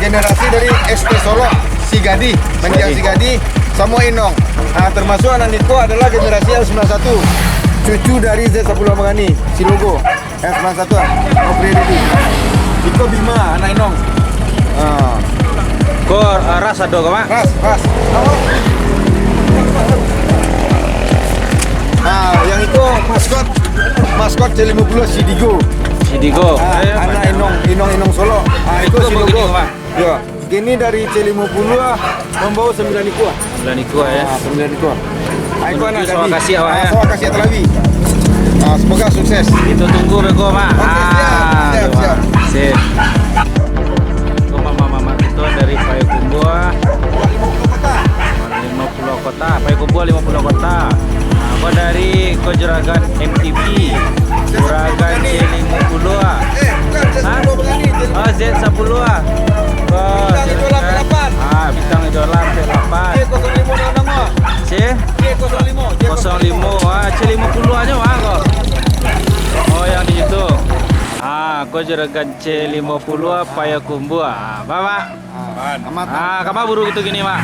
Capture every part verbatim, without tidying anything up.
Generasi dari S T Solok, si Gadih, mendiang si Gadih, samo Inong. Ah, termasuk anak Niko adalah generasi L sembilan satu. Cucu dari Z sepuluh Abang Ani, si Logo. L sembilan satu ah. Mau free ready. Iko Bima, anak Inong. Ah. Ko, ah, ras ado ko, Mak? Ras, ras. Nah, yang itu maskot, maskot C lima puluh si Digo. Si Digo. Ah, anak Inong, Inong, Inong Solok. Ah, itu si Logo. Yo, kini dari C lima puluh ah, membawa sembilan ikua. Sembilan ikua, ya. Ah, sembilan ikua. Ah, itu anak Sawah Kasiak, Wak, ah, ya? Sawah Kasiak Talawi. Ah, semoga sukses. Kita tunggu beko, Mak. Oke, siap, siap, siap. Sip. Ko mamak-mamak kito dari Payakumbuah. Lima Puluah Kota, Payakumbuah Lima Puluah Kota. Ah, ko dari ko juragan M T V. Juragan C lima puluah ah. Eh, bukan, Z sepuluh Abang Ani, Z sepuluh. Oh, Z sepuluh ah. Ko Bintang Idola juragan P delapan. Ah, Bintang Idola P delapan. J kosong limo nama-nama. C? J kosong limo, J kosong limo. Kosong limo. Ah, C lima puluh aja, Bang, ko. Oh, yang di situ. Ah, ko juragan C lima puluah ah, Payakumbuah. Ah, Bapak. Ah, amat. Ah, kama buru gitu gini, Mak.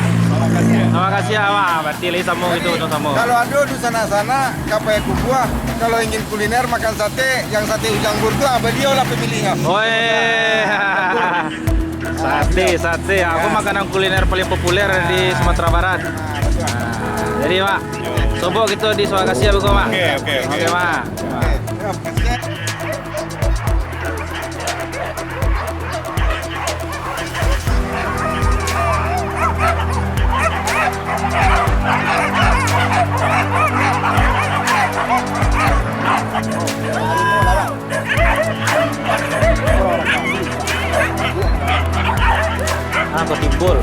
Terima kasih, Mak. Berarti lagi samo gitu, sama. Kalau ado di sana-sana, ka Payakumbuah, kalau ingin kuliner makan sate, yang sate Ujang Bur tu, ah, baliau lah pemilihnyo. Oi. Sate, sate. Apa makanan kuliner paling populer di Sumatera Barat? Ah, jadi, Mak, sobok gitu di Sawah Kasiak beko, Mak. Oke, oke, oke. Oke, Mak. Ah, kok timbul.